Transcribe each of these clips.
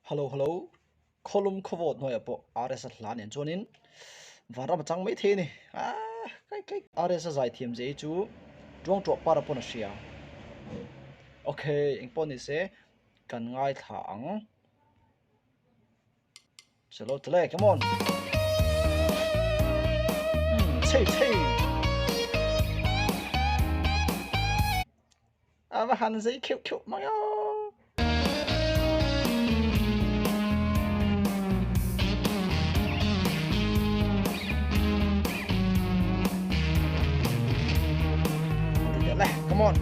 Hello hello khawlum khawvawt hnuaiah pawh RS a hla nen chuanin vanram a chang maithei a ni aaa kai kai RS a zaithiam zia hi chu tuangtuah par pawn a hria okay engpawh ni se kan ngaithla ang chalo chale come on umm chhei chhei A va han zei kheuh kheuh mai aw. Le, come on.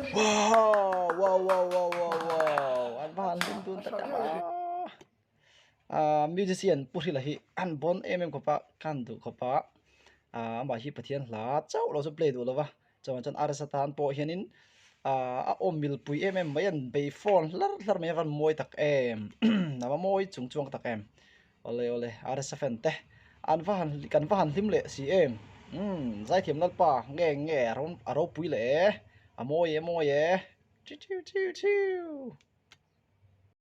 Wow. Wow wow wow wow wow wow an va han hlim dun tak em a musician pu hrila hi an bawn em em khawp a ka han duh khawp a amah hi Pathian hla chauh lo chu play duh lo va chuan chuan RS atan pawh hianin a awm mil pui em em mai an bei fawn hlar hlar mai a van mawi tak em a va mawi chung chuang tak em. Awle awle RSA fan te an va han kan va han hlim leh si em umm zaithiam lalpa nge nge a ropui leh e a mawi e mawi e chiu chiu chiu.